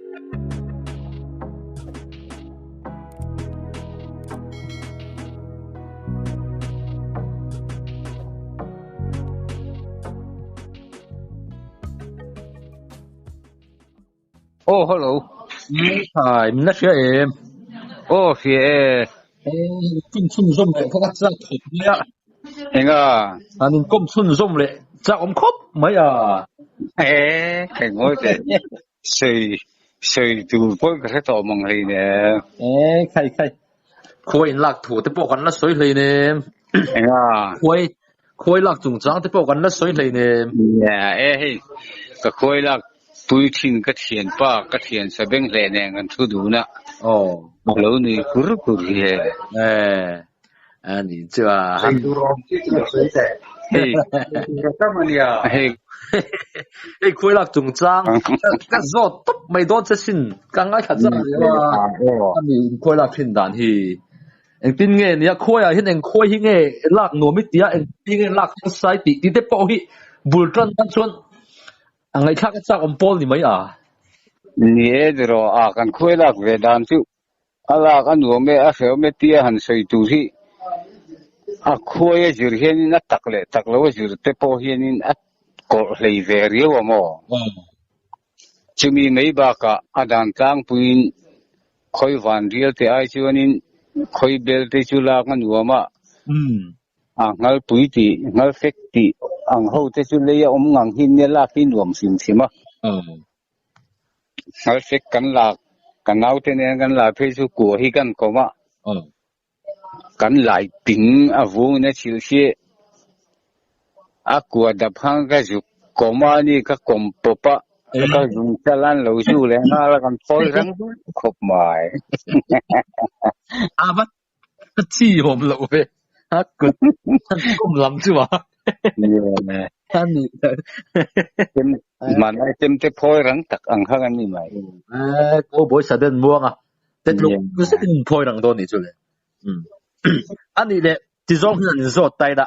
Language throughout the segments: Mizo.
Oh hello. Khai min la hria em? Oh hria e. Kum chhunzawm leh kha ka chak khawp mai a. Enga? An inkawm chhunzawm leh chak awm khawp mai a. E, hei ngawi teh. Sawi sawi tur pawh ka hre tawh mang hleinem. E, khai khai. Khuai in lak thu te pawh kan la sawi hleinem. Enga? Khuai khuai lak chungchang te pawh kan la sawi hleinem. Nia, e hei ka khuai lak pui thin ka thianpa ka thian sa beng hleh nen kan thu dun a. Aw. A lo nui kur kur hi he. E, a ni chu a. Sawi tur awm chi chu sawi teh. Hei Sawi tur a tam a nia. Hei Hei khuai lak chungchang ka zawt tawp mai dawn che sin ka ngaithla chak a nia a mi inkhuai lak thin dan hi engtin nge nia khuaiah hian eng khuai hi nge lak nuam i tia eng hi nge lak hmasa i tih tih te pawh hi bul tan tan chuan a ngaihthlak a chak awm pawl ni mai a. Ni e tiraw a kan khuai lak ve dan chu A lak a nuam e, a hrehawm e tia han sawi tur hi a khuai a zir hianin a tak leh tak lo a zir te pawh hianin a kawlh hlei ve riau a maw? Chumi mai bakah a dan tlangpuiin khawi van rial te ai chuanin khawi bel te chu lak a nuam a, a nghalpui tih, nghalfek tih ang ho te chu lei a awm ngang hi nia lak hi nuam hrim hrim a. Nghalfek kan lak, ka naute nen kan la phei chu kua hi kan kawm a, kan lai ping a vungin a chhilh hi a kua dap hang ka zuk kawm a ni ka kawm pawp a, ka zung chal an lo zu leh nghal a kan phawi rang khawp mai. A va chi awm loh ve a kut an kawm lam chu a. Ani Hmanlai chem te phawi rang tak ang kha kan ni mai. Eh, ko boy saden muang a. Te tluk zetin phawi rang dawn ni chu le. Ani le ti zawng hian an inzawt tai la.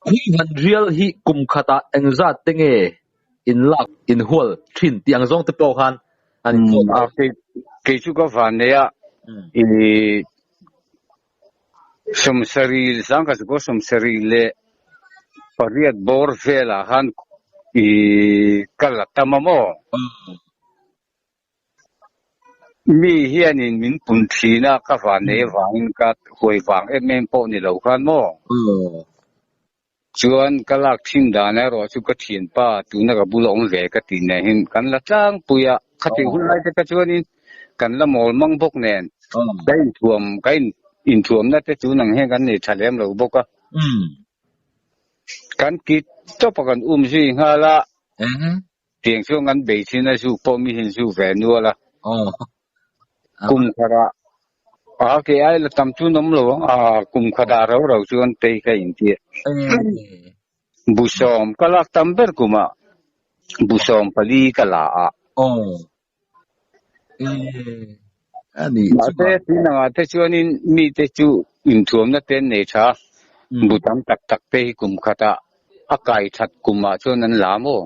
Hi han rial hi kum khatah engzat te nge in lak in hual thin tih ang zawng te pawh khan an inzawt A kei kei chu ka van nei a i sawmsarih sangkhat chu sawmsarih leh pariat bawr velah khan i kal a tam a maw? Mi hianin min pun thin a, ka van nei avangin ka huai vang em em pawh ni lo khan maw? Chuan ka lak thin dan erawh chu ka thianpa tuna ka bula awm ve ka tih nen hin kan la tlangpui a, khatih hun lai te kha chuanin kan la mawl mang bawk nen ka inthuam ka inthuamna te chu nang hian kan nei tha lem lo bawk a. Kan kit tawp a kan um zui nghal a. Tiang chuan kan bei thin a, zu pawh mi hian zu ve nual a. Kum khatah a ke ai la tam chu an awm lo ang a, kum khatah rau rau chuan tei ka inti a. Busawm ka lak tam ber kumah busawm pali ka la a. Mahse tunangah te chuanin mite chu inthuamna te an nei tha a, bu tam tak tak te hi kum khatah a kai that kumah chuan an la maw?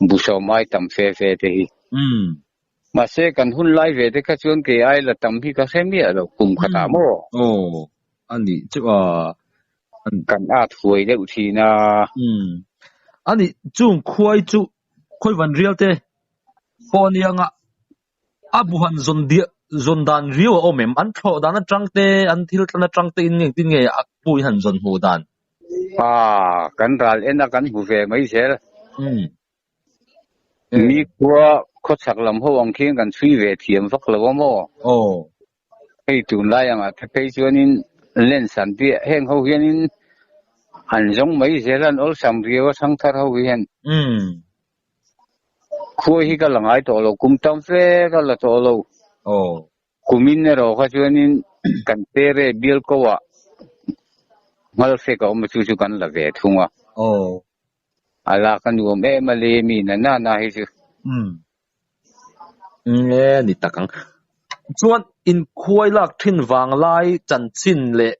Bu sawm ai tam fe fe te hi. Mahse kan hun lai ve te kha chuan kei ai la tam hi ka hre miah lo kum khatah maw? Kan at huai deuh thin a. Ani chung khuai chu khawi van rial te pawh a nia nga a bu han zawn diah zawn dan riau a awm em? An thlawh dan atang te an thil tlan atang te in nge engtin nge a bu in han zawn hmuh dan? Aaa kan ral en a kan hmu ve mai zel. Mi khua khawchhak lam ho ang khian kan chhui ve thiam vak lo a maw? Aw. Hei tunlai angah te phei chuanin lens an tih heng ho hianin an zawng mai zel a, an awlsam riau a thangthar ho hian. Khuai hi ka la ngai tawh lo, kum tam fe ka la tawh lo. Kumin erawh kha chuanin kan tere bial ko ah ngalfek a awm a chu chu kan la ve thung a. A lak a nuam em a le mi na na na hi chu. Nge ni tak ang. Chuan inkhuai lak thin vang lai chanchin leh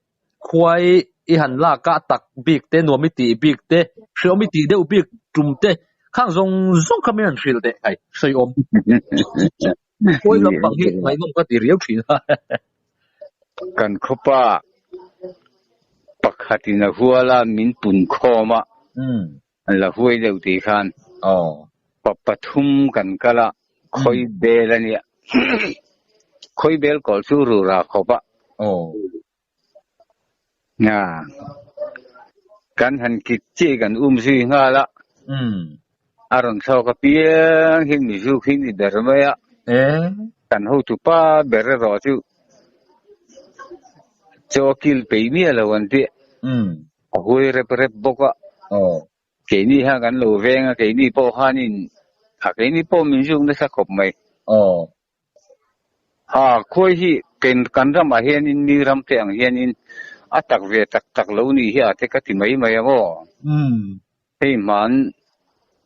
khuai i han lak a tak bik te, nuam i tih bik te, hreawm i tih deuh bik tum te. Khang zawng zawng kha min han hrilh teh khai sawi awm. Khawi lampang hi ngaihnawm ka ti riau thin a. Kan khawpa pakhatin a hual a min pun khawm a, an la huai deuh tih khan pa pathum kan kal a, khawi bel a nia. Khawi bel kawlh chu rura khawp a. Nia, kan han kit chiah kan um zui nghal a, a rawn thlawk apiang hian Mizu khi ni ber mai a, kan hotupa ber erawh chu chaw kil peih miah lo an ti, a huai rep rep bawk a. Keini khan kan lo veng a, keini pawh khanin a keini pawh min zuk nasa khawp mai. A, khawi hi ken kan ramah hianin mi ram te ang hianin a tak ve tak tak lo nih hi a te ka ti mai mai ang aw. Hei hman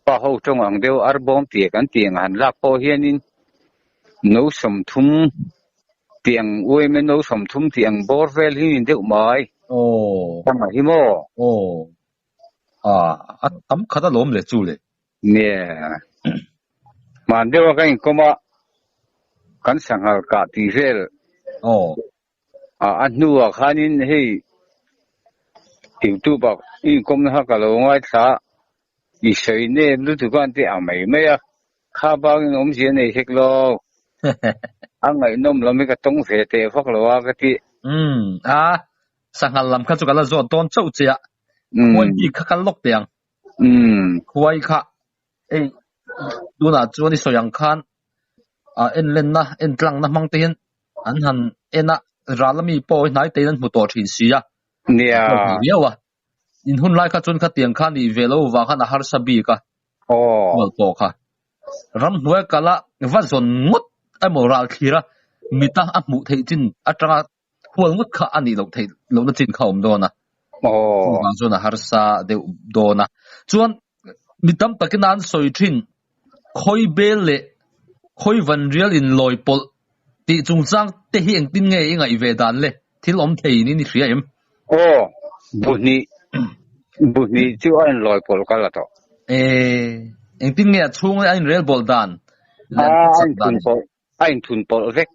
pa ho tawng ang deuh arbawm tih kan tih ang han lak pawh hianin no 30 tih ang uaime no 30 tih ang bawr vel hi ni deuh mai. Changah hi maw? A, a tam khat alawm le chu le. Nia. Hman deuha ka inkawm a, kan sanghal kah tih vel. Aw. A, a hnuah khanin hei YouTube ah i inkawmna kha ka lo ngaithla a, i sawi nep lutuk a an ti ang mai mai a, kha bangin awmzia nei hek lo. A ngaihnawm lam hi ka tawng ve teh vak lo a ka ti. Umm, a, sanghal lam kha chu ka la zawt dawn chauh che a, khuai bik kha kal lawk teh ang. Khuai kha hei tunah chuan i sawi ang khan ah en lenna en tlangna hmang te hian an han en a ral ami pawh hi hnai tein an hmu tawh thin si a Nia. Viau a in hun lai kha chuan khatiang kha nih ve lo vang khan a harsa bik a Aw. Pawh kha ramhnuai kala va zawn ngawt emaw ral thlir a mita a hmuh theih chin atanga hual ngawt kha a nih loh theih lohna chin kha a awm dawn a. Chuvang chuan a harsa deuh dawn a. Chuan mi tam takin an sawi thin khawi bel leh khawi van rial in lawi pawlh tih chungchang te hi engtin nge i ngaih ve dan le? Thil awm thei in i hria em? Aw, buhnih, buhnih chu a inlawi pawlh ka la tawh. E, engtin nge a chhung leh a inrel bawl dan? A inthun pawlh, A inthun pawlh vek.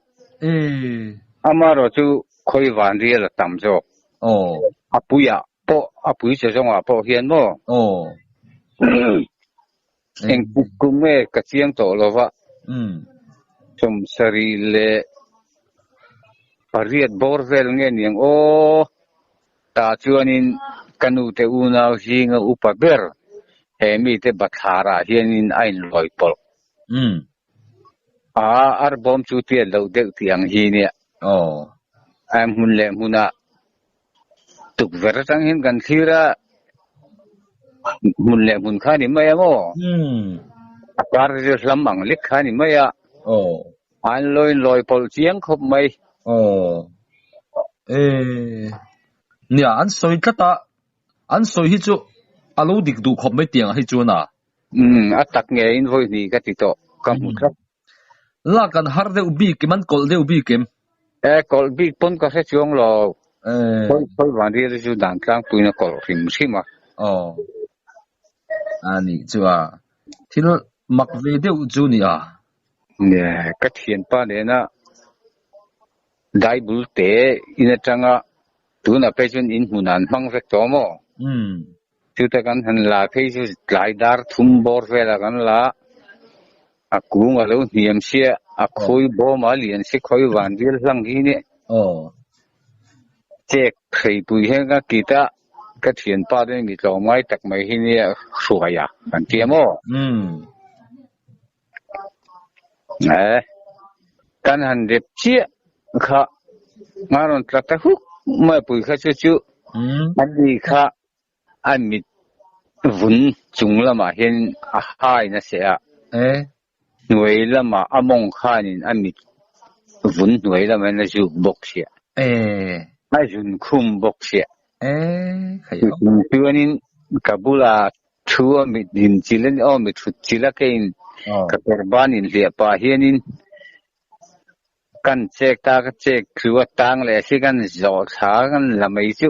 Amaherawh chu khawi van rial a tam zawk. A puiah pawh, a pui che zawngah pawh hian maw? Eng puk kum nge ka chiang tawh lo va. 78 bawr vel nge niang aw. Tah chuanin ka nute unau zinga upa ber he mite bathlarah hianin a inlawi pawlh. A, arbawm chu tiat loh deuh tih ang hi nia. Aw. A hmun leh hmunah tukverh atang hian kan thlir a, hmun leh hmun kha a ni mai a maw? A kar chu hlam ang lek kha a ni mai a. Aw. An lawi lawi pawlh chiang khawp mai. Aw. E. Nia, an sawi tlat a, an sawi hi chu a lo dik duh khawp mai tiang ah hi chuan a. Umm, a tak nge in vawi hnih ka ti tawh, ka hmu tlat. Lak an har deuh bik em, an kawlh deuh bik em? E, kawlh bik pawn ka hre chuang lo. Khawi khawi van rial chu dan tlangpuiin a kawlh hrim hrim a. Aw, a nih chu a, thil mak ve deuh chu ni a. Nia, ka thianpa nena Daibul te in atanga tunah phei chuan in hmunah an hmang vek tawh maw? Chuta kan han la phei chu tlai dar thum bawr velah kan la a, a kung a lo hniam sia, a khawi bawm a lian si khawi van rial hlang hi nia. Chek hreipui hian ka kit a, ka thianpa te mi tlawmngai tak mai hi nia hruai a kan tia maw? Eh, kan han rep chiah kha nga rawn tla ta huk mai pui kha chu chu a ni kha a mit vun chung lamah hian a hai nasa a, hnuai lamah a mawng khanin a mit vun hnuai lamah hian a zuk bawk sia, a zun khum bawk sia. Chuanin ka bulah Thu a mit din chil a ni aw, mi thut chil a keiin ka kawr ban inhliah pah hianin kan chek ta ka chek thu a tang leh si kan zawh thla kan la mai chu.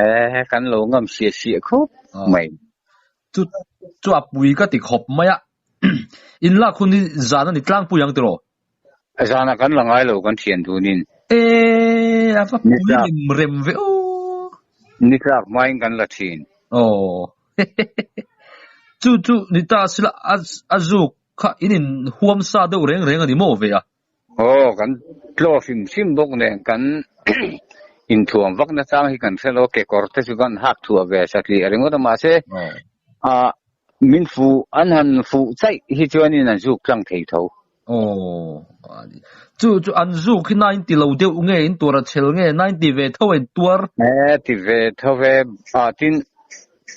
Eh kan lo ngam siah siah khawp mai. Chu chu a pui ka ti khawp mai a. In lak hun hi zan a ni tlangpui ang tiraw? Zana kan la ngai lo kan thian dunin. E a va pui rem rem ve aw. Ni tlak hmain kan la thin. Aw. Chu chu ni ta sila a zuk kha in in huam sa deuh reng reng a ni maw ve a? Aw kan tlaw hrim hrim bawk nen kan inthuam vak na chang hi kan hre lo kekawr te chu kan hak thuah ve satliah ringawt a mahse ah min fuh an han fuh chaih hi chuanin an zuk tlang thei tho. Aw chu chu an zuk hi 90 lo deuh nge in tuar a chhel nge 90 ve tho a in tuar? E ti ve tho ve ah tin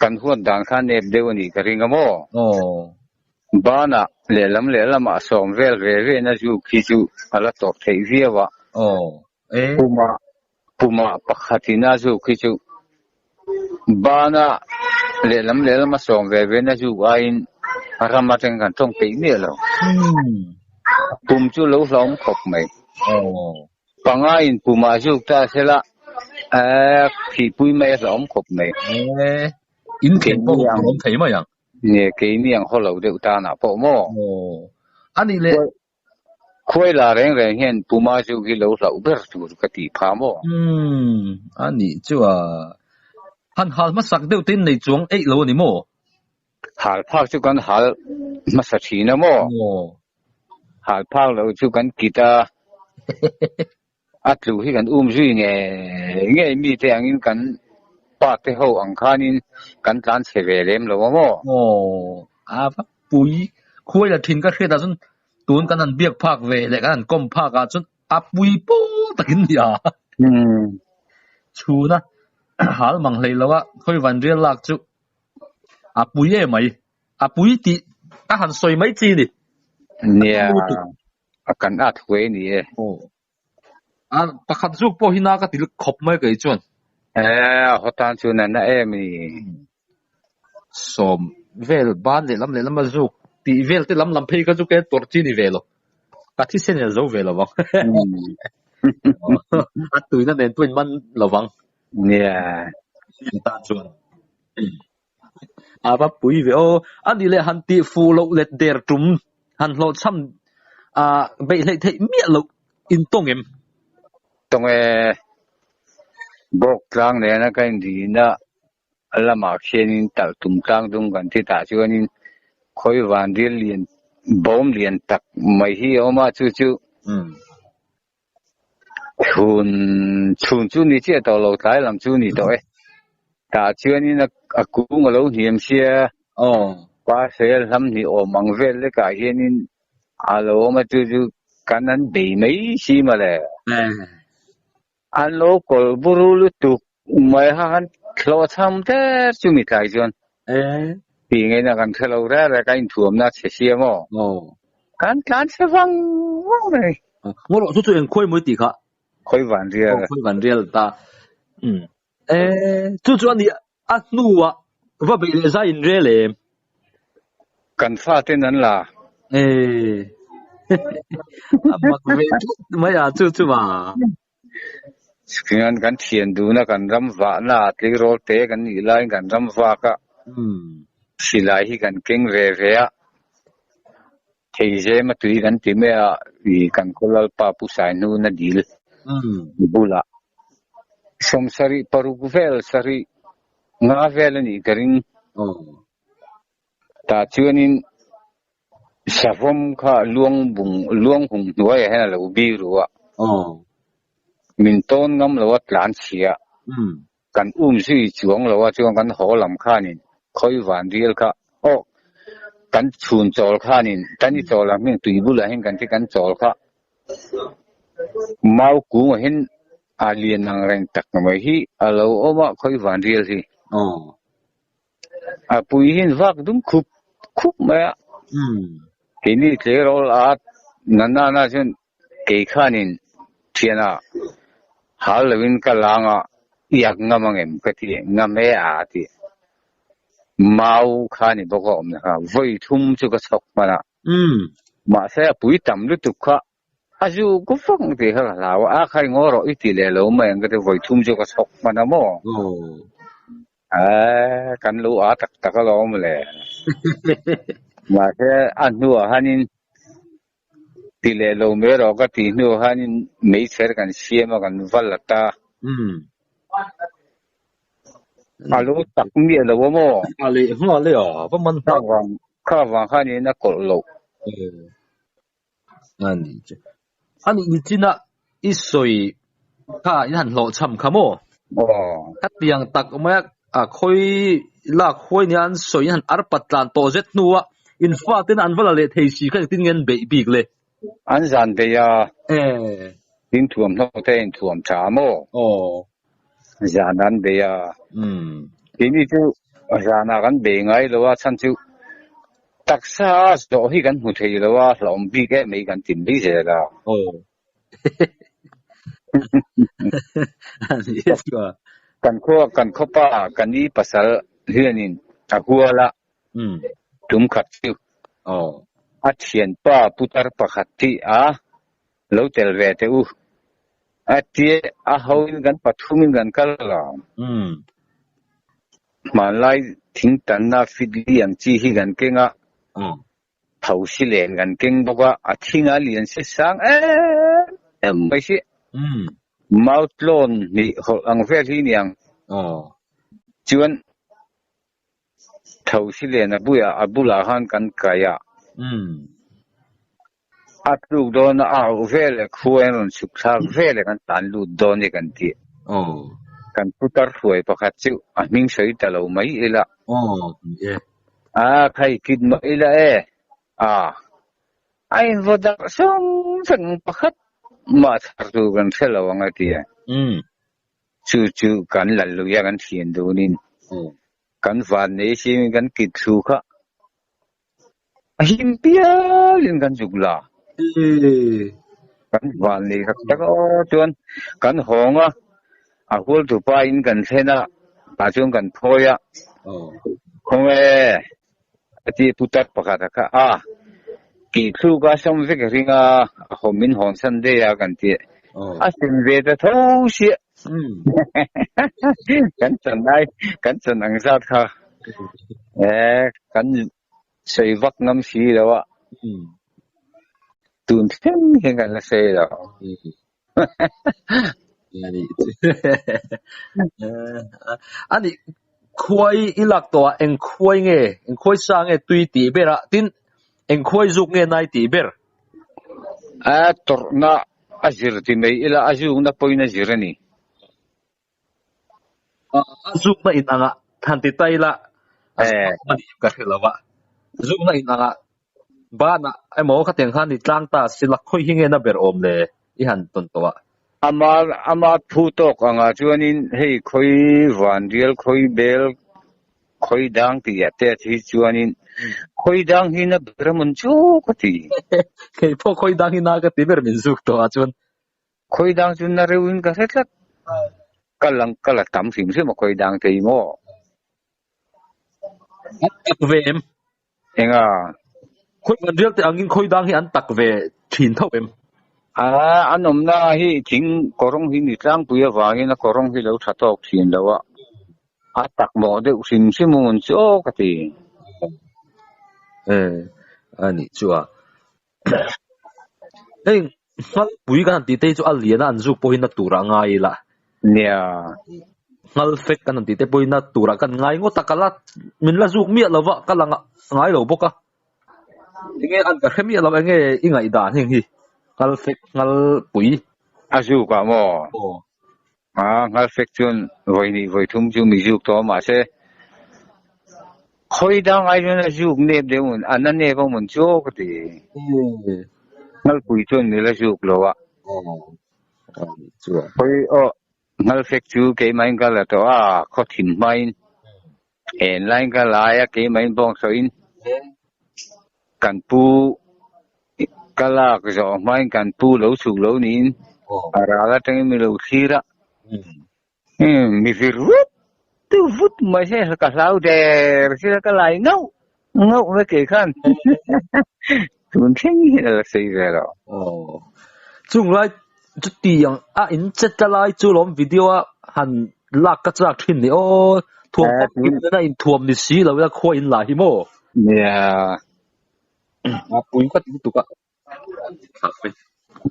kan huat dan kha nep deuh a nih ka ring a maw? Aw. Banah lehlam lehlamah sawm vel ve ve na zu khi chu a la tawp theih viau a. Aw e. Pumah pumah pakhatin a zu khi chu banah lehlam lehlama sawm ve ve na zu aiin ram atang kan tawng peih miah lo. Pum chu lo hlauhawm khawp mai. Aw. Panga in pumah zuk ta sela thihpui mai a hlauhawm khawp mai. E. In thlen pawh awm thei mai ang. Nge keini ang haw lo deuh tanah pawh maw? Aw. A nih le. Khuai la reng reng hian Puma chu hi lo hlauh ber tur ka tih pha maw? Umm, a nih chu a. Han hal hmasak deuh te in nei chuang eih lo a ni maw? Hal phak chu kan hal hmasa thin a maw? Aw. Hal phak lo chu kan kit a. A tlu hi kan um zui nge nge mite angin kan pa te ho ang khanin kan tlan chhe ve lem lo a maw? Aw, a va pui khuai la thin ka hriat ah chuan tun kan han biak phak ve leh kan han kawm phak ah chuan a pui pawl takin nia. Chhuna hal mang hlei lo a khawi van rial lak chu a pui em mai. A pui tih a han sawi mai chi ni. Nia, a kan at huai ni e. Aw. A pakhat zuk pawh hi na ka ti khawp mai kei chuan. E, a haw tan chuan a na em ni. Sawm vel ban leh lam leh lama zuk tih vel te lam lam phei kha chu ke tawrh chi ni ve lo. Ka thisen in a zo ve lo vang. A tuina nen pawh in man lo vang. Nia. Tan chuan. A va pui ve aw. A nih leh han tih fuh loh let der tum han hlawhchham ah beih hleih theih miah loh in tawng em? Tawng e, bawk tlang nena ka inrihna lamah khianin talh tum tlang dung kan ti tah chuanin khawi van dil lian bawm lian tak mai hi a awm a, chu chu Chhun chhun chu ni chiah tawh lo tlai lam chu ni tawh e. Tah chuanin a kung a lo hniam sia. Aw. Pa sel hlam hnih awm ang vel lekah hianin a lo awm a chu chu kan an bei mai si mawle. An lo kawl buru lutuk mai kha khan hlawhchham der chu mi tlai chuan. Tih ngaihna kan hre lo reng reng a inthuamna chhe sia maw? Kan tlan chhe vang vang mai. Ngaw rawh chu chu eng khawi mawi tih kha? Khawi van rial. Khawi van rial ta. E chu chu a nih a hnuah va beih leh zai in rel em? Kan faten an la. E a mak ve tlat mai a chu chu ma. Chuan kan thian duna kan ram vahna ah tleirawl te kan nih laiin kan ram vak a, silai hi kan keng ve ve a, Theizem a tui kan ti mai a, ih kan khaw lalpa Pu Saihnuna dil bulah sawmsarih paruk vel sarih nga vel a nih ka ring. Tah chuanin Savawm kha luang bung luang hung hnuaiah hian a lo biru a. Min tawn ngam lo a tlan chhia. Kan um zui chuang lo a chuan kan haw lam khanin khawi van rial kha aw kan chhun chawl khanin kan i chawl ang hming tui bulah hian kan thi kan chawl kha mau kungah hian a lian ang reng tak mai hi a lo awm a khawi van rial hi. A pui hian vak dum khup khup mai a. Keini tleirawl a na na na chuan kei khanin thiana hal loin ka lang a iak ngam ang em ka ti ngam e a ti. Mau kha ni bawk a awm na kha vawi thum chu ka chhawk hman a. Mahse a pui tam lutuk kha A zu ka vak tih kha ka hlau a, a khai ngaw rawh i ti leh lo mai ang ka ti vawi thum chu ka chhawk hman a maw? A kan lo a tak tak alawm le. Mahse a hnuah hanin ti leh lo mai erawh ka tih hnuah hanin meichher kan siam a kan va la ta. A lo tak miah lo a maw? A leh nghal e a, va man Kha vang kha vang khanin a kawlh loh. A ni chu. A nih ni chin a i sawi kha in han hlawh chham kha maw? Aw. Khatiang tak mai a a khawi lak huai nia an sawi in han arpat tlan tawh zet hnu a in faten an va la leh thei si kha engtin nge an beih bik le? An zan beih a. Eh. Tin thuamhnaw te in thuam tha maw? Aw. Zan an bei a. Umm. Keini chu zanah kan bei ngai lo a, chhan chu taksa a zawh hi kan hmu thei lo a, hlauhawm bik em mai kan ti mai zel a. Aw. Ani chu a. Kan khua kan khawpa ka ni pasal hianin a hual a. Umm. Tum khat chu. Aw. A thianpa putar pakhat hi a lo tel ve teh u. A tia a hoin kan pathumin kan kal lo. Hmanlai thing tanna fitli ang chi hi kan keng a, thosi len kan keng bawk a, a thing a lian se sang em em mai si. Mautlawn hnih hawlh ang vel hi niang. Chuan Thosi len a buiah a bulah khan kan kai a. A tluk dawn a auh vel leh khua in rawn chhuk thlak vel leh kan tlan lut dawn ni kan ti. Kan putar hruai pakhat chu a hming sawi ta lo mai ila. A khai kit mah ila e. A a invaw darh sawng sawng pakhat mah thar tur kan hre lo ang a ti a. Chu chu kan la lui a kan thian dunin kan van nei simin kan kit thlu kha a him pialin kan zuk la. Kan van nei tak tak aw chuan kan hawng a, a hual tupa in kan thlen a, tah chuan kan phawi a, khawnge a ti putar pakhat a kha a, kih thluk a sawm vek a ring a, a hawm min hawn san daih a kan ti a sem ve ta tho sia. Kan chan lai kan chan ang zat kha eh kan sawi vak ngam si lo a, tun thleng hian kan la sawi lo. Ani khuai i lak tawh ah eng khuai nge eng khuai sa nge tui tih ber a tin eng khuai zuk nge nai tih ber? A tawrhna a zir ti mai ila a zukna pawhin a zir a ni. A zukna in angah han ti ta ila a zuk a ni ka hre lo a, zukna in angah banah emaw khatiang khan i tlang ta sila khawi hi nge na ber awm le i han tawn tawh a. Ama ama phu tawk angah chuanin hei khawi vanrial khawi bel khawi dang tih ah te hi chuanin khawi dang hi na ber a mawn chu ka ti. Kei pawh khawi dang hi na ka ti ber min zuk tawh ah chuan. Khawi dang chu na reuhin ka hre tlat. Ka lang ka la tam hrim hrim a khawi dang te hi maw. An tak ve em? Enga? Khawi van rial te angin khawi dang hi an tak ve thin tho em? A, an awmna hi thing kawrawng hi ni tlangpui avangin a kawrawng hi lo tha tawk thin lo a, a tak mawh deuh hrim hrim awn chu aw ka ti. E, a nih chu a. Hei Nghalpui kan han tih te hi chu a lian a an zuk pawhin a turah ngai ila. Nia. Nghal fek kan han tih te pawhin a turah kan ngai ngawt a, ka la min la zuk miah lova ka la ngai lo bawk a. Enge an ka hre miah lo enge i ngaihdan heng hi Nghal fek Nghalpui. A zuk ah maw? Aw. A nghal fek chuan vawi hnih vawi thum chu mi zuk tawh a mahse khawi dang ai chuan a zuk nep deuh mun a na nep a mun chu aw ka ti. Nghalpui chuan mi la zuk lo a. Khawi aw nghal fek chu keimahin ka la tawh a khaw thin hmain en laiin ka lai a keimahin bawng sawiin kan pu Ka lak zawh hmain kan pu lo chhuk lo niin a ral atangin mi lo thlir a. Mi vir vut vut mai se ka hlau der sia ka lai ngauh ngauh vek kei khan tun thleng hian a la sei ve lo. Aw. Chung lai chuti ang a in che tla lai chu lawm video a han lak ka chak thin ni aw. Thuam Eh, famkim tun nena inthuam ni si lo ila khuai in la hi maw? Nia. A pui ka ti lutuk a.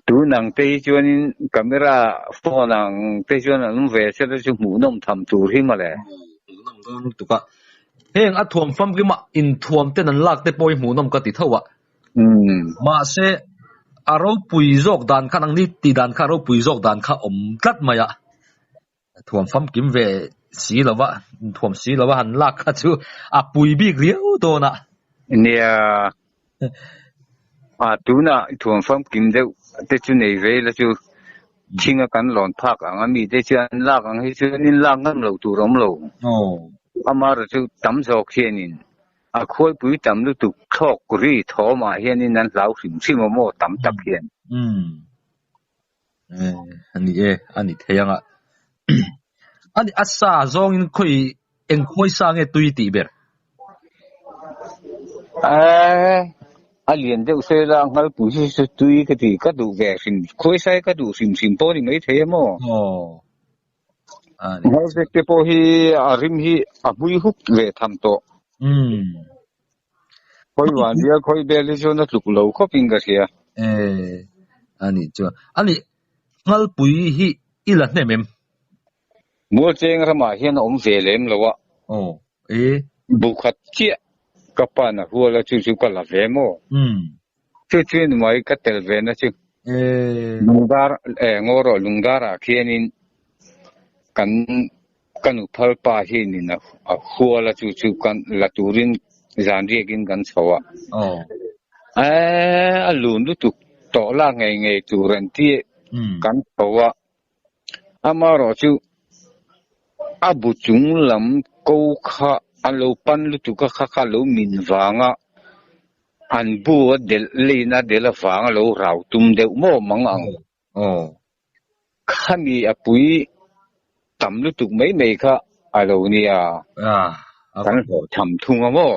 Tun ang te hi chuanin camera phone ang te chuan an awm ve sela chu hmuhnawm tham tur hi mawle. Hmuhnawm dawn lutuk a. Heng a thuam famkima inthuam ten an lak te pawh hi hmuhnawm ka ti tho a. Mahse, a ropui zawk dan kha nangni tih dan kha a ropui zawk dan kha awm tlat mai a. Thuam famkim ve si lova, inthuam si lova han lak kha chu a pui bik riau dawn a. Nia, a tunah thuam famkim deuh te chu nei ve ila chu thinga kan lawn phak ang a mi te chuan an lak ang hi chuan in lak ngam lo tur awm lo. Amaherawhchu chu tam zawk hianin a khuaipui tam lutuk thlawk ri thawmah hianin an hlau hrim hrim a maw tam tak hian. A ni e, a ni thei ang a. A ni, a sa zawngin khawi eng khawi sa nge tui tih ber? Aaa, a lian deuh sawi la, ngalpui hi chu tui ka ti, ka duh ve hrim, khawi sai ka duh hrim hrim pawh a ni maithei a maw? Aw, a ni. Ngalzek te pawh hi a rim hi a hmui huk ve tham tawh. Umm. Khawi van bial khawi bel hi chuan a tluk lo khawp in ka hria. Eh, a nih chuan. A nih, Ngalpui hi i la hnem em? Mualcheng ramah hian a awm ve lem lo a. Aw, e. Bukhat chiah ka pan a hual a, chu chu ka la ve maw? Umm. Chu chu ni mai ka tel ve na chu. Eh. Lungdar, eh, ngaw rawh Lungdarah khianin kan Ka nu phal pa hianin a hual a chu chu kan la turin zan riakin kan chho a. Eee a lun lutuk tawh lak ngei ngei tur an ti kan chho a. Amaherawh chu a bu chung lam ko kha a lo pan lutuk a kha kha a lo min vang a, an bu a delh lein a delh avang a lo rau tum deuh maw mang ang. Aw. Khami a pui tam lutuk mai mai kha a lo nia. Kan hlawh tham thung a maw?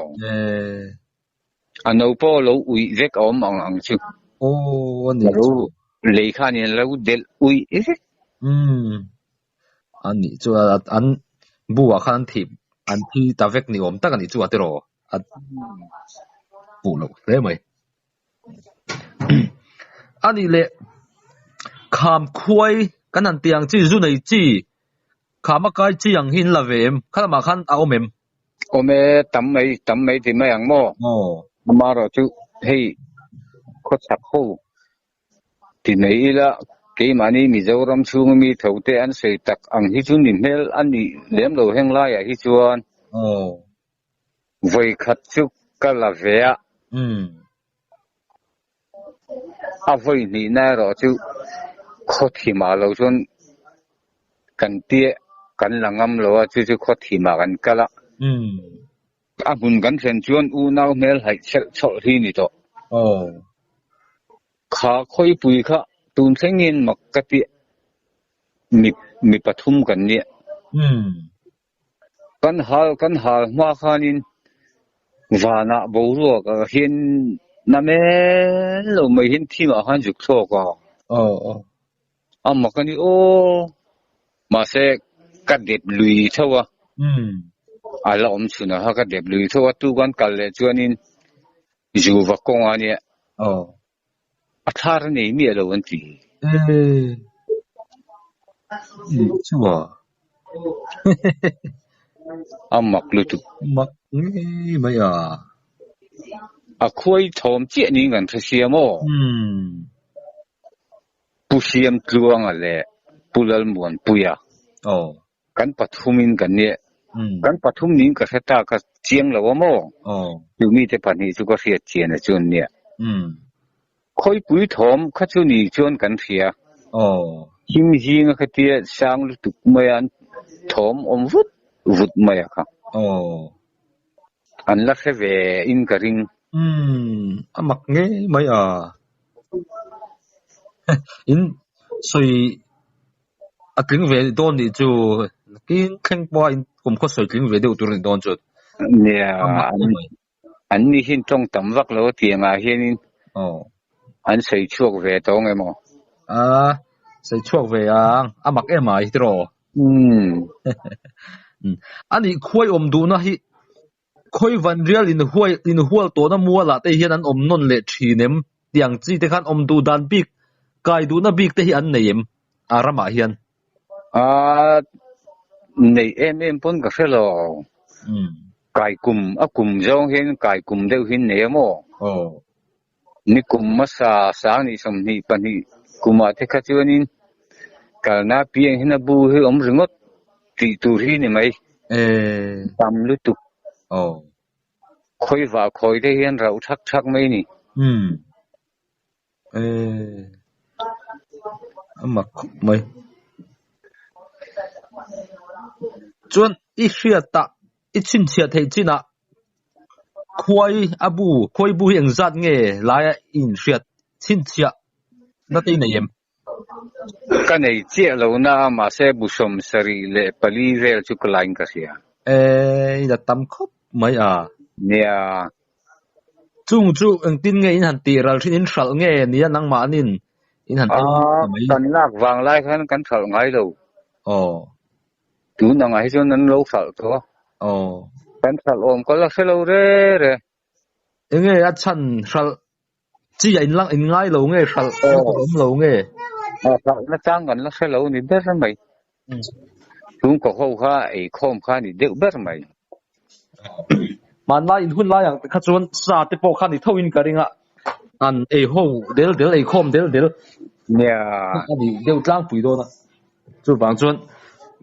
A no pawh lo uih vek a awm ang ang chu. Aw a ni chu. Lei khanin a lo delh uih vek. Umm. A nih chu an bu ah khan an thih an thi ta vek ni awm tak a nih chu a tiraw? A puh loh hle mai. A nih leh kham khuai kan han tih ang chi zu nei chi kham a kai chi ang hi in la ve em? Kha lamah khan a awm em? Awm e, tam mai tam mai ti mai ang maw? Aw. Amaherawhchu hei khawchhak ho ti mai ila keimahni Mizoram chhunga mi tho te an sawi tak ang hi chu ni hmel a nih lem lo heng laiah hi chuan. Aw. Vawikhat chu ka la ve a. A vawi hnihna erawh chu khaw thimah lo chuan kan tia kan la ngam lo a, chu chu khaw thimah kan kal a. A hmun kan thlen chuan unau hmel haih chelh chawlh hi ni tawh. Kha khawipui kha tun thlengin mak ka ti mi pathum kan nia. Kan hal kan hal hma khanin vanah boruak ah hian na mel lo mai hian thimah khan zuk thlawk a. A mak a ni aw. Mahse ka dep lui tho a. A la awm chhun a kha ka dep lui tho a tu kan kal leh chuanin Zuva kawng a nia. A thar a nei miah lo an ti. Eee chu a. A mak lutuk. Mak ngei mai a. A khuai thawm chiah niin kan hre sia maw? Pu Siamtluanga leh Pu Lalmuanpuia. Kan pathumin kan nia. Kan pathum niin ka hre ta ka chiang lo a maw? Chu mite pahnih chu ka hriat chian a chuan nia. Khawipui thawm kha chu ni chuan kan hria. Him zinga khatia sang lutuk maia an thawm awm vut vut mai a kha. An la hre ve in ka ring. A mak ngei mai a. In sawi A tling ve dawn nih chu nakin thleng pawha in kum khaw sawi tling ve deuh tur a nih dawn chu. Nia, an ni hian tawng tam vak lo a tiangah hianin an sawi chhuak ve tawh ang em aw? A, sawi chhuak ve ang, a mak em ai tiraw? Umm. Ani khuai awm duhna hi khawi van rial in huai in hual tawhna mualah te hian an awm nawn leh thin em? Tiang chi te khan awm duh dan bik kai duhna bik te hi an nei em a ramah hian? A nei em em pawn ka hre lo. Kai kum a kum zawng hian kai kum deuh hi an nei a maw? Ni kum hmasa sang 22 kumah te kha chuanin kalna piang hian a bu hi awm ringawt tih tur hi ni mai. Tam lutuk. Khawi vah khawi te hian rauh thak thak mai ni. A mak khawp mai. Chuan i hriatah i chhinchhiah theih chinah khuai a bu, khuai bu hi engzat nge laia i inhriat chhinchhiah na te i nei em? Ka nei chiah lo na a, mahse bu 74 vel chu ka lain ka hria. E, i la tam khawp mai a. Nia. Chung chu engtin nge in han tih ral thin, in hralh nge nia nangmahnin in han ei A, mai? Kan lak vang lai khan kan hralh ngai lo. Aw. Tun angah hi chuan an lo hralh tawh a. Aw. Kan hralh awm ka la hre lo re re. Enge a chhan hralh chi a in lang in ngai lo nge hralh na tur awm lo nge? Hralh na chang kan la hre lo ni ber mai. Chhungkaw ho kha ei khawm kha ni deuh ber mai. Hmanlai in hun lai ang te kha chuan sa te pawh kha ni tho in ka ring a, an ei ho del del ei khawm del del Nia. a ni deuh tlangpui dawn a. Chuvang chuan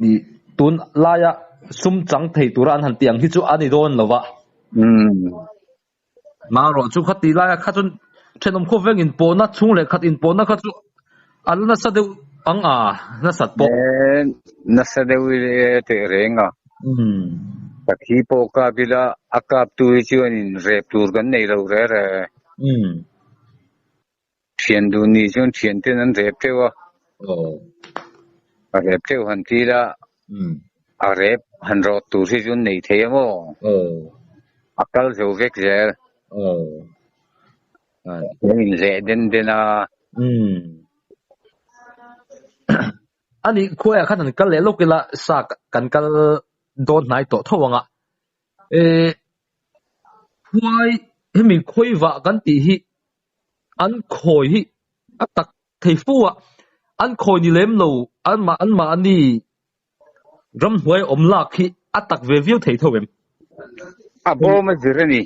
i tun laia sum chang thei tura an han tih ang hi chu a ni dawn lo va. Marawh chu khati laia kha chuan thenawm khawveng inpawhna chhung leh khat inpawhna kha chu a la nasa deuh ang a, nasat pawh. Nasa deuh i teh reng a. Sakhi pawh kap ila a kaptu hi chuanin rep tur kan nei lo re re. Thian duh ni chuan thian ten an rep teuh a. A rep teuh han ti ila a rep han rawt tur hi chu an nei thei a maw? A kal zo vek zel. An inleh den den a. Ani khuaiah khan han kal leh lawk ila sa kan kal dawn hnai tawh tho ang a. Khuai hemi khawi vah kan tih hi an khawi hi a tak thei fo a, an khawi ni lem lo anmah anmahni ramhnuai awm lak hi a tak ve viau thei tho em? A bawm a zir a ni.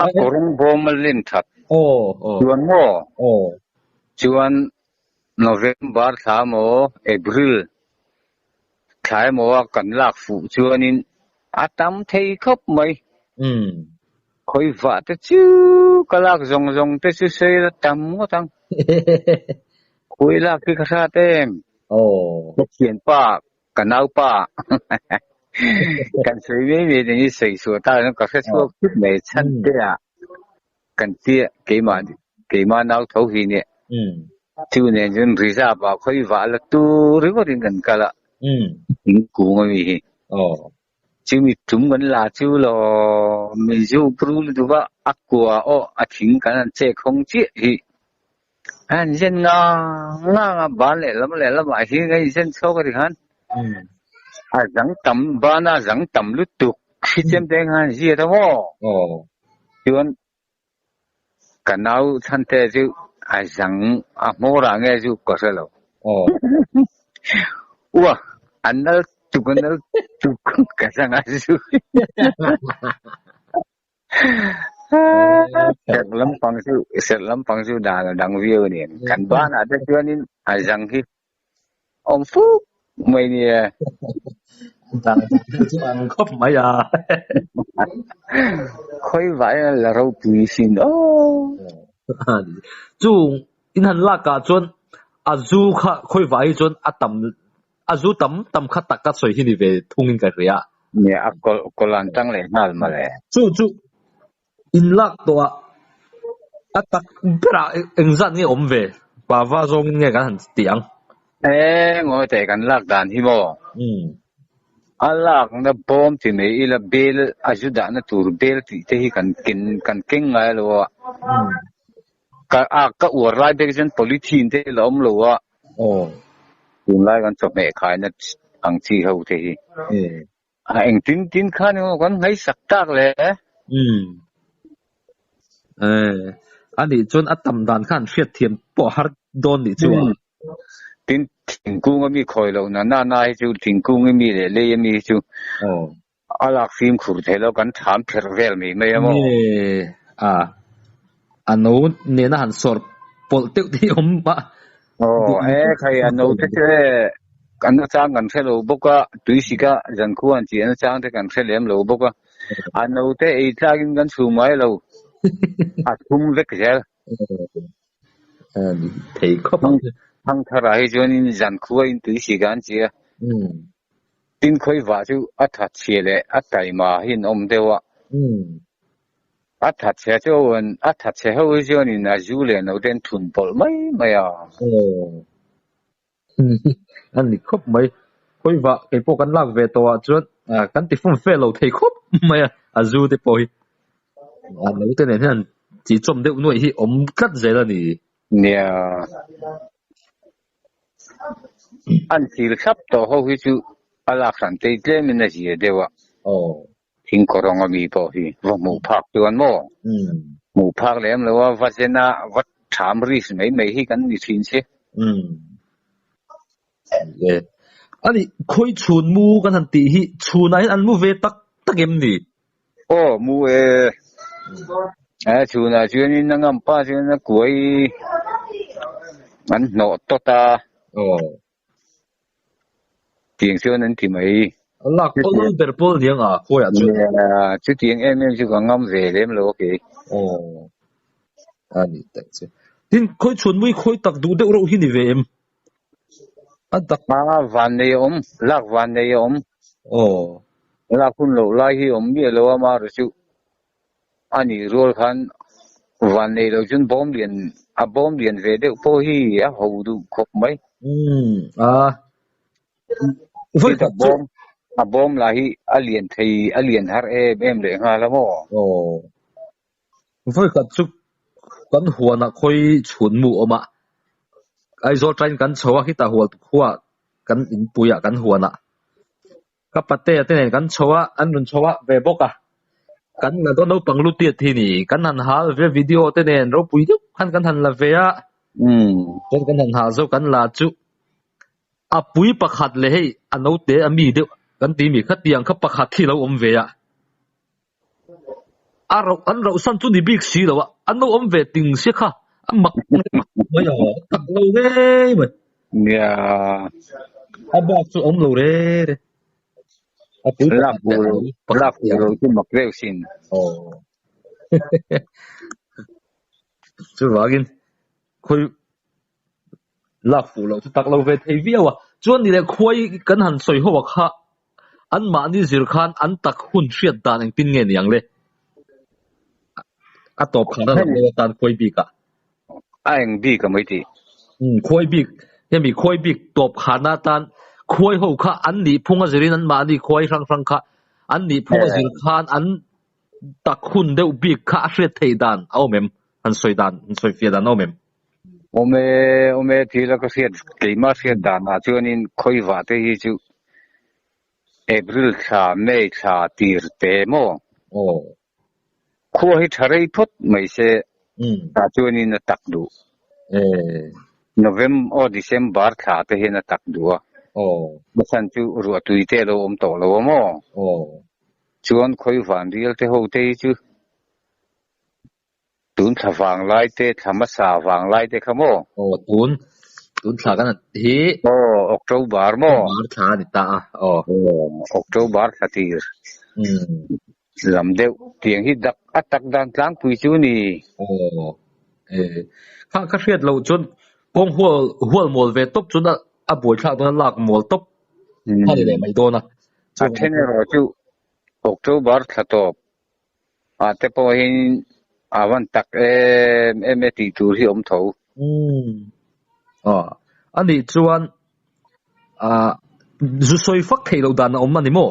A kawrung bawm a len that. Chuan maw? Chuan November thla maw April thla emaw a kan lak fuh chuanin a tam thei khawp mai. Khawi vah te chu ka lak zawng zawng te chu sawi la tam ngawt ang. Khawi lak hi ka hrat em? Ka thianpa, ka naupa kan sawi mai mai ding hi sawi chhuah ta chuan ka hre chhuak thut mai chhan te ah kan tia keimah keimah nau tho hi nia. Chu nen chuan reserve ah khawi vah la tur ringawt in kan kal a. Thingkung a mi hi. Chumi tum kan la chu lo min zu pru lutuk a, a kua aw a thing kan han chek hawng chiah hi. A han zen ngang ngang a, ban leh lam leh lamah hian a inzen chhuak a ti khan. A zang tam, bana zang tam lutuk hi chem te khan ziat a maw? Chuan ka nau chhan te chu a zang a hmawr ah nge chu ka hre lo. Ua, a nal tuk a nal tuk ka zang a zu. Serh lampang chu serh lampang chu dan a dang viau a ni. Kan banah te chuanin a zang hi awm fuk mai nia. Dan chu ang khawp mai a. Khawi vah hian la ropui sin aw. Chung in han lakah chuan a zu kha khawi vah hi chuan a tam A zu tam tam kha tak a sawi hi ni ve thungin ka hria. Nia, a kawlh kawlh an tang leh nghal mawle. Chu chu in lak tawh a, a tak berah engzat nge awm ve? Pava zawngin nge kan han ti ang? E, ngawi teh kan lak dan hi maw? A lakna bawm ti mai ila bel a zu dahna tur bel tih te hi kan ken kan keng ngai lo a. Ka a ka uar lai bek chuan polythene te la awm lo a. Tunlai kan chawhmeh khaina Ang chi ho te hi. A eng tin tin khan emaw kan ngaihsak tak le. Umm. Eh, a nih chuan a tam dan khan hriat thiam pawh a har dawn nih chu a. Tin, thingkung ami khawi loh na na na hi chu thingkung ami leh lei ami hi chu a lak fimkhur thei lo kan tham pherh vel mai mai a maw? Nge a, a no nena han sawr pawlh deuh te hi awm a. Aw, e khai a no te chu e an nachang kan hre lo bawk a, tuisik a zankhua an tih a nachang te kan hre lem lo bawk a, a no te ei tlak in kan chhum ngai lo, a thum vek zel. Thei khawp ang. Thangthar ah hi chuan in zankhua in tuisik a an ti a, tin khawi vah chu a thatchhia leh a taima hi an awm deuh a. A thatchhe chuan a thatchhe ho hi chuanin a zu leh no te an thun pawlh mai mai a. Aw. A ni khawp mai. Khawi vah kei pawh kan lak ve tawh ah chuan kan ti fum fe lo thei khawp mai a, a zu te pawh hi. A no te nen hian chi chawm deuh nuaih hi awm tlat zel a ni. Nia. An thil thlap tawh ho hi chu a lak hran tei tlemin a zia deuh a. Aw. Thingkawrawng ami pawh hi va hmuh phak chuan maw? Hmuh phak lem lo a, va zen a, va tham risk mai mai hi kan ni thin che. E. Ani, khawi chhun mu kan han tih hi chhunah hian an mu ve tak tak em ni? Aw, mu e. E, chhunah chuanin a ngam pa chuan a kuai an hnawh tawt a. Aw. Tiang chuan an ti mai. A lak pawl ber pawl niang a khawiah chuan. Nia, chutiang em em chu ka ngam ve lem lo a kei. Aw, a ni tak che. Tin, khawi chhuan mui khawi tak duh deuh reuh hi ni ve em? A tak. A van nei a awm, lak van nei a awm. Aw. Lak hun loh lai hi awm miah lo a marawh chu a nih rual khan van nei lo chuan bawm lian a bawm lian ve deuh pawh hi a ho duh khawp mai. Umm a. Chutah bawm a bawm lah hi a lian thei a lian har em em leh nghal a maw? Aw. Vawikhat chu kan huanah khawi chhun mu awm a, Aizawl train kan chho a khitah hual khuaah kan inpuiah kan huanah Ka patea te nen kan chho a, an rawn chho a ve bawk a. Kan la dawn naupang lutiat hi ni. Kan han hal ve video te nen ropui deuh khan kan han la ve a. Chuan kan han hal zo kan la chu a pui pakhat leh hei a naute a mi deuh kan ti mi khatiang kha pakhat hi lo awm ve a. A roh an roh san chu ni bik si lo a, an lo awm ve ting sia kha a mak mai a, tak lo ngei mai. Nia. A bak chu awm lo re re. A pui Lak pakhat leh lo, pakhat lak lo chu mak deuh sin. Aw. Chuvangin khawi lak fuh loh chu tak lo ve thei viau a. Chuan ni leh khuai kan han sawi ho a kha An mahni zir khan an tak hun hriat dan engtin nge ni ang le? A tawp khan a lam lo atan khuai bik ah. A eng bik a mai tih? Umm khuai bik, hemi khuai bik tawp khan atan khuai ho kha an nih phung a zirin an mahni khuai hrang hrang kha an nih phung a zir khan an tak hun deuh bik kha a hriat theih dan a awm em? Han sawi dan, han sawi fiah dan a awm em? Awm e, awm e, thil a ka hriat, keimah hriat danah chuanin khawivah te hi chu April thla, May thla tir te maw? Aw. Khua hi tha rei phawt mai se, tah chuanin a tak duh. November aw December thla te hian a tak duh a. Aw. A chhan chu ruahtui te a lo awm tawh lo a maw? Aw. Chuan khawivan rial te ho te hi chu Tun thla vang lai te, thla hmasa vang lai te kha maw? Aw, tun, tun thla kan hi. Aw, October maw? October thla a ni ta a, aw. Aw, October thla tir. Umm. Lam deuh, tiang hi dak a tak dan tlangpui chu ni. Aw, e, kha ka hriat loh chuan kawng hual hual mawl ve tawp chuan a buaithlak dawn a lak mawl tawp kha ni leh mai dawn a. A then erawh chu October thla tawp Ah te pawhin a van tak em em e tih tur hi awm tho. Umm. Aw. Anih chuan ah zu sawi fak theih loh dan a awm a ni maw?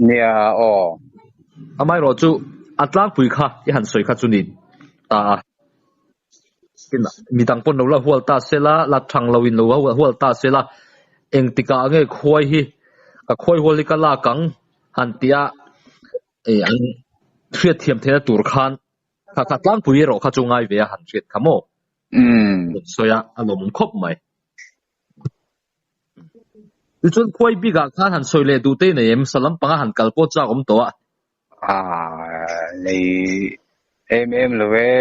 Nia, aw. Amaherawh chu a tlangpui kha i han sawi kha chu ni ta a. Tin, midang pawn lo la hual ta se la, la thang lo in lo hual ta se la, engtikah nge khuai hi Ka khuai hual hi ka lak ang han tia eh an hriatthiam theihna tur khan kha kha tlangpui erawh kha chu ngai ve a han hriat kha maw? Rawn sawi a, a lawmawm khawp mai. Tichuan khuai bikah khan han sawi leh duh te i nei em? Sa lampanga han kal pawh chak awm tawh a. Ah, nei em em lo e.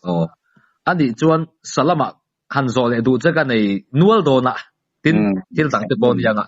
Aw, a nih chuan sa lamah han zawh leh duh che ka nei nual dawn a, tin thil dang te pawh a ni ang a.